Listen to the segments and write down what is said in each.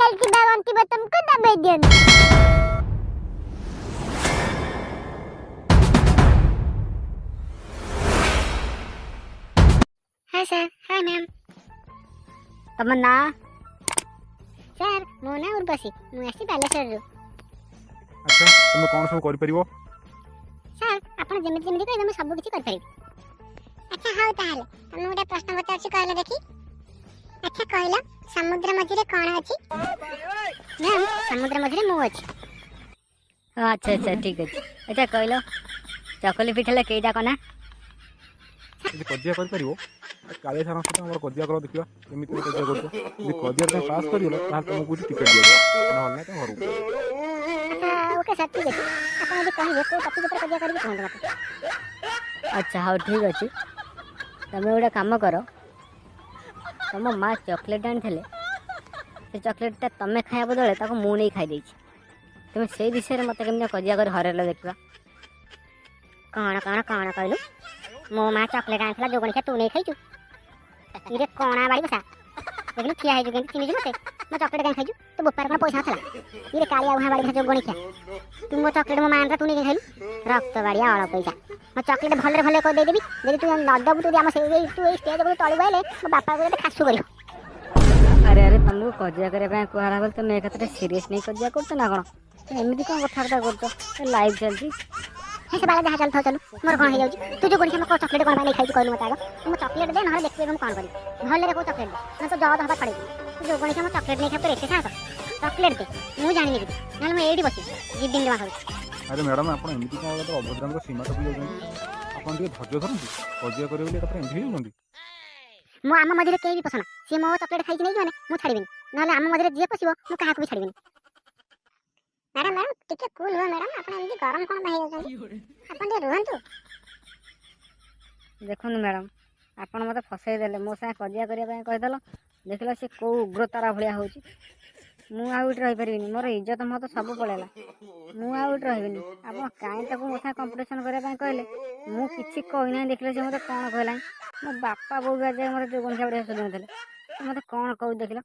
ବୋତଲ ଥିବା ବାନ୍ତି ବୋତଲକୁ ଦବେଇ ଦିଅନ୍ତୁ। ହଁ ସାର୍, ହଁ ମ୍ୟାମ୍। ତମ ନାଁ? ସାର୍, ମୋ ନାଁ ଉର୍ବଶୀ, ମୁଁ ଆସିଛି ବାଲେଶ୍ୱରରୁ। ଆଚ୍ଛା, ତୁମେ କ'ଣ ସବୁ କରିପାରିବ? ସାର୍, ଆପଣ ଯେମିତି ଯେମିତି କହିବେ, ମୁଁ ସବୁ କିଛି କରିପାରିବି। ଆଚ୍ଛା, ହଉ ତାହେଲେ ମୁଁ ଗୋଟେ ପ୍ରଶ୍ନ ପଚାରୁଛି, କହିଲେ ଦେଖି। ଆଚ୍ଛା କହିଲ, ସମୁଦ୍ର ମଝିରେ କ'ଣ ଅଛି? ମ୍ୟାମ୍, ସମୁଦ୍ର ମଝିରେ ମୁଁ ଅଛି। ହଁ, ଆଚ୍ଛା ଆଚ୍ଛା, ଠିକ୍ ଅଛି। ଆଚ୍ଛା କହିଲ, ଚକୁଲି ପିଠାରେ କେଇଟା କନା? ଯଦି କଜିଆ କରିପାରିବ, କାଳିଆ ସାରଙ୍କ ସହିତ ଆମର କଜିଆ କର, ଦେଖିବା କେମିତି ତୁମେ କଜିଆ କରୁଛ। ଯଦି କଜିଆ ତମେ ପାସ୍ କରିଗଲ, ତାହେଲେ ତୁମକୁ ଏଠି ଟିକେଟ୍ ଦିଆଯିବ, ନହେଲେ ନାହିଁ ତମେ ଘରକୁ ପଳେଇବ। ଆଚ୍ଛା, ଓକେ ସାର୍, ଠିକ୍ ଅଛି। ଆପଣ ଯଦି କହିବେ, କୋଉ ଟପିକ୍ ଉପରେ କଜିଆ କରିବି, କୁହନ୍ତୁ ମୋତେ। ଆଚ୍ଛା, ହଉ ଠିକ୍ ଅଛି। ତମେ ଗୋଟେ କାମ କର, ତମ ମା ଚକୋଲେଟ୍ ଆଣିଥିଲେ, ସେ ଚକୋଲେଟ୍ଟା ତମେ ଖାଇବା ବଦଳରେ ତାକୁ ମୁଁ ନେଇ ଖାଇ ଦେଇଛି। ତୁମେ ସେଇ ବିଷୟରେ ମୋତେ କେମିତି କଜିଆ କରି ହରେଇଲ, ଦେଖିବା। କ'ଣ କ'ଣ କ'ଣ କହିଲୁ? ମୋ ମା ଚକୋଲେଟ୍ ଆଣିଥିଲା, ଯୋଗଣିଖିଆ, ତୁ ନେଇ ଖାଇଛୁ? ଇରେ କଣା ବାଡ଼ି ବସା, ଦେଖିଲୁ ଠିଆ ହେଇଛୁ କେମିତି? ଚିହ୍ନିଛୁ ମୋତେ? ମୋ ଚକୋଲେଟ୍ କାହିଁ ଖାଇଛୁ? ତୋ ବୋପାର କ'ଣ ପଇସା ନଥିଲା? ଇରେ କାଳିଆ ବୁହା ବାଡ଼ି ବସା ଯୋଗଣିଖିଆ, ତୁ ମୋ ଚକୋଲେଟ୍ ମୋ ମା ଆଣିଥିଲା, ତୁ ନେଇ ଖାଇଲୁ? ରକ୍ତ ବାଡ଼ିଆ ଅଳପ ପଇସା। ମୋ ଚକୋଲେଟ୍ ଭଲରେ ଭଲରେ କରି ଦେଇଦେବି, ଯଦି ତୁ ନ ଦେବୁ, ତୁ ଆମ ସେଇ ତୁ ଏଇ ଷ୍ଟେଜ୍ ଉପରୁ ତଳକୁ ଆଇଲେ ମୋ ବାପାକୁ ତତେ ଖାସୁ କରିବ। ଆରେ ଆରେ, ତମକୁ କଜିଆ କରିବା ପାଇଁ କୁହାହେଲା ବୋଲି ତମେ ଏକାଥରେ ସିରିୟସ୍ ନେଇ କଜିଆ କରୁଛ ନା କ'ଣ? ଏମିତି କ'ଣ କଥାବାର୍ତ୍ତା କରୁଛ? ଲାଇଭ୍ ଚାଲିଛି। ହେ, ସେ ବାଲା ଯାହା ଚାଲୁଥାଉ ଚାଲୁ, ମୋର କ'ଣ ହେଇଯାଉଛି? ତୁ ଯୋଉ ଗଣିଖିଆ, ମୋ ଚକୋଲେଟ୍ କ'ଣ ପାଇଁ ନେଇ ଖାଇଛୁ, କହିଲୁ ମୋତେ ଆଗ। ମୋ ଚକୋଲେଟ୍ ଦେ, ନହେଲେ ଦେଖିବୁ ଏବେ ମୁଁ କ'ଣ କରିବି। ଭଲରେ କୋଉ ଚକୋଲେଟ୍ ଦେ, ନହେଲେ ତୋ ଜଜ ହବା ଛଡ଼େଇବି। ତୁ ଯୋଉ ଗଣିଖିଆ, ମୋ ଚକୋଲେଟ୍ ନେଇ ଖାଇ, ତୋର ଏତେ ସାହସ? ଚକୋଲେଟ୍ ଦେ, ମୁଁ ଜାଣିନି କିଛି, ନହେଲେ ମୁଁ ଏଇଠି ବସିବି, ଯିବିନି ଜମା ଘରକୁ। ଆରେ ମ୍ୟାଡ଼ାମ୍, ଆପଣ ଏମିତି କ'ଣ ଗୋଟେ ଅଭଦ୍ରାମୀର ସୀମା ଟପି ଯାଉଛନ୍ତି? ଆପଣ ଟିକେ ଧୈର୍ଯ୍ୟ ଧରନ୍ତୁ। କଜିଆ କରିବେ ବୋଲି ଏକାଥରେ ଏମିତି ହେଇଯାଉଛନ୍ତି? ମୁଁ ଆମ ମଝିରେ କେହି ବି ପଶନା। ସିଏ ମୋ ଚକୋଲେଟ୍ ଖାଇକି ନେଇକି, ମାନେ ମୁଁ ଛାଡ଼ିବିନି। ନହେଲେ ଆମ ମଝିରେ ଯିଏ ପଶିବ, ମୁଁ କାହାକୁ ବି ଛାଡ଼ିବିନି। ମ୍ୟାଡ଼ାମ୍, ମ୍ୟାଡ଼ାମ୍, ଟିକେ କୁଲ୍ ହୁଅ। ମ୍ୟାଡ଼ାମ୍, ଆପଣ ଏମିତି ଗରମ କ'ଣ ପାଇଁ ହେଇଯାଉଛନ୍ତି? ଆପଣ ଟିକେ ରୁହନ୍ତୁ। ଦେଖନ୍ତୁ ମ୍ୟାଡ଼ାମ୍, ଆପଣ ମୋତେ ଫସେଇ ଦେଲେ। ମୋ ସାଙ୍ଗେ କଜିଆ କରିବା ପାଇଁ କହିଦେଲ, ଦେଖିଲ ସେ କେଉଁ ଉଗ୍ରତାରା ଭଳିଆ ହେଉଛି। ମୁଁ ଆଉ ଏଠି ରହିପାରିବିନି। ମୋର ଇଜ୍ଜତ ମତ ସବୁ ପଳେଇଲା। ମୁଁ ଆଉ ଏଠି ରହିବିନି। ଆପଣ କାହିଁ ତାକୁ ମୋ ସାଙ୍ଗେ କମ୍ପିଟିସନ୍ କରିବା ପାଇଁ କହିଲେ? ମୁଁ କିଛି କହିନାହିଁ, ଦେଖିଲେ ସେ ମୋତେ କ'ଣ କହିଲାଣି। ମୋ ବାପା ବୋଉ ବି ଆଜି ଯାଏଁ ମୋତେ ଯୋଗଣିଖିଆ ଭଳିଆ ଶୋଧୁନଥିଲେ। ସେ ମୋତେ କ'ଣ କହୁଛି ଦେଖିଲ।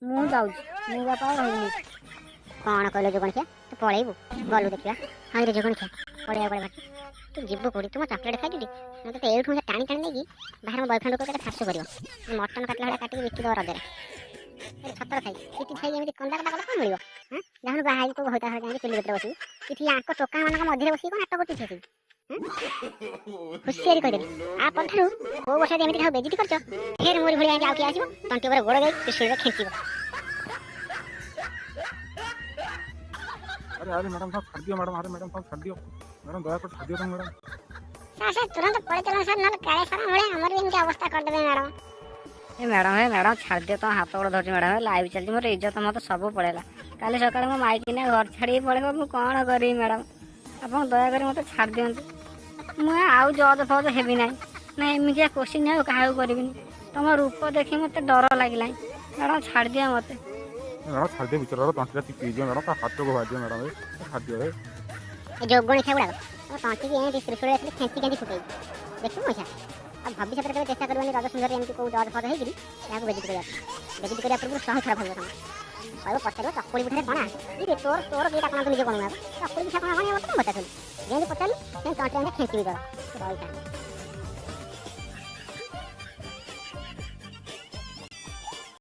ମୁଁ ଯାଉଛି, ମୁଁ ବାପା ଆଉ ରହିବିନି। କ'ଣ କହିଲ ଯୋଗଣିଖିଆ? ତୁ ପଳେଇବୁ? ଗଲୁ ଦେଖିବା। ହଁ ରେ ଯୋଗଣିଖିଆ, ପଳେଇବା ପଳେଇବା। ତୁ ଯିବୁ କୋଉଠି? ତୁ ମୋ ଚକୋଲେଟ୍ ଖାଇଛୁ? ମୁଁ ତତେ ଏଇଠୁ ମୋତେ ଟାଣି ଟାଣି ନେଇକି ବାହାରେ ମୋ ବୟଫ୍ରେଣ୍ଡକୁ କେତେ ଫାସୁ କରିବ। ମଟନ୍ କାଟିଲା ଭଳିଆ କାଟିକି ବିକିଦେବ ରଜରେ। ଛତର ଖାଇ ଏଠି ଖାଇ ଏମିତି କନ୍ଦା କଟା କଲେ କ'ଣ ମିଳିବ? ହଁ, ଯାଉନୁ ବାହା ହେଇକି କୋଉ ଘରେ ଯାଇକି ଚୁଲି କତିରେ ବସିବୁ। ଏଠି ଆଙ୍କ ଟୋକାମାନଙ୍କ ମଝିରେ ବସିକି କ'ଣ ନାଟକ କରୁଛୁ ଏଠି? ହୁସିଆରି କହିଦେଲି, ଆ ପରଠାରୁ କୋଉ ବର୍ଷ ଯଦି ଏମିତି କାହାକୁ ବେଜିତି କରିଛ, ଫେର ମୋରି ଭଳିଆ ଆଉ କିଏ ଆସିବ, ତଣ୍ଟି ଉପରେ ଗୋଡ଼ ଦେଇ ତ୍ରିଶୂଳରେ ଖେଞ୍ଚିବ। ଆରେ ଆରେ ମ୍ୟାଡ଼ାମ୍, ସାର୍, ଛାଡ଼ିଦିଅ ମ୍ୟାଡ଼ାମ୍। ଆରେ ମ୍ୟାଡ଼ାମ୍, ସାର୍, ଛାଡ଼ିଦିଅ ମ୍ୟାଡ଼ାମ୍, ଦୟାକରି ଛାଡ଼ିଦିଅ ତମେ ମ୍ୟାଡ଼ାମ୍। ସାର୍, ସାର୍, ତୁରନ୍ତ ପଳେଇ ଚାଲନ୍ତୁ ସାର୍, ନହେଲେ କାଳେ ସାର୍ ଭଳିଆ ଆମର ବି ଏମିତି ଅବସ୍ଥା କରିଦେବେ ମ୍ୟାଡ଼ାମ୍। ଏ ମ୍ୟାଡ଼ାମ୍, ହେ ମ୍ୟାଡ଼ାମ୍, ଛାଡ଼ିଦିଅ। ତମ ହାତ ଗୋଡ଼ ଧରୁଛି ମ୍ୟାଡ଼ାମ୍। ଲାଇଭ୍ ଚାଲିଛି, ମୋର ଇଜ୍ଜତ ମତ ସବୁ ପଳେଇଲା। କାଲି ସକାଳେ ମୋ ମାଇକିନା ଘର ଛାଡ଼ିକି ପଳେଇବ, ମୁଁ କ'ଣ କରିବି ମ୍ୟାଡ଼ାମ୍? ଆପଣ ଦୟାକରି ମୋତେ ଛାଡ଼ି ଦିଅନ୍ତୁ। ମୁଁ ଆଉ ଜଜ୍ ଫଜ୍ ହେବି ନାହିଁ ନା ଏମିତିଆ କୋଶ୍ଚିନ୍ ଆଉ କାହାକୁ କରିବିନି। ତମ ରୂପ ଦେଖି ମୋତେ ଡର ଲାଗିଲାଣି ମ୍ୟାଡ଼ାମ୍, ଛାଡ଼ିଦିଅ ମୋତେ। ମ୍ୟାଡ଼ାମ୍, ଛାଡ଼ିଦିଅ। ବିଚରାର ତଣ୍ଟିଟା ଚିପି ହେଇଯିବ ମ୍ୟାଡ଼ାମ୍, ତା ହାତକୁ ବାଜିବ ମ୍ୟାଡ଼ାମ୍, ଏ ଛାଡ଼ିଦିଅ ଏ। ଏ ଯୋଗଣିଖିଆ ଗୁଡ଼ାକ, ତମ ତଣ୍ଟିକି ଏମିତି ତ୍ରିଶୂଳରେ ଖାଲି ଖେଞ୍ଚି ଖେଞ୍ଚି ଫୁଟେଇବି, ଦେଖିବୁ ପଇସା। ଆଉ ଭବିଷ୍ୟତରେ କେବେ ଚେଷ୍ଟା କରିବନି ରଜ ସୁନ୍ଦରରେ ଏମିତି କୋଉ ଜଜ୍ ଫଜ୍ ହେଇକିରି ଏହାକୁ ବେଜିତି କରିବାକୁ। ବେଜିତି କରିବା ପୂର୍ବରୁ 100 ଥର ଭାବିବ। ତମେ କହିବ, ପଚାରିବ, ଚକୁଳି ପିଠାରେ କଣା ଇରେ ତୋର ତୋର ଦୁଇଟା କଣା, ତୁ ନିଜେ କଣୁ? ଚକୁଳି ପିଠା କଣା କଣ? ମତେ କଣ ପଚାରୁଥିଲୁ? ଯେମିତି ପଚାରିଲୁ ସେମିତି ତଣ୍ଟିରେ ଏମିତି ଖେଞ୍ଚିବି ତୋର। ରହିଥା।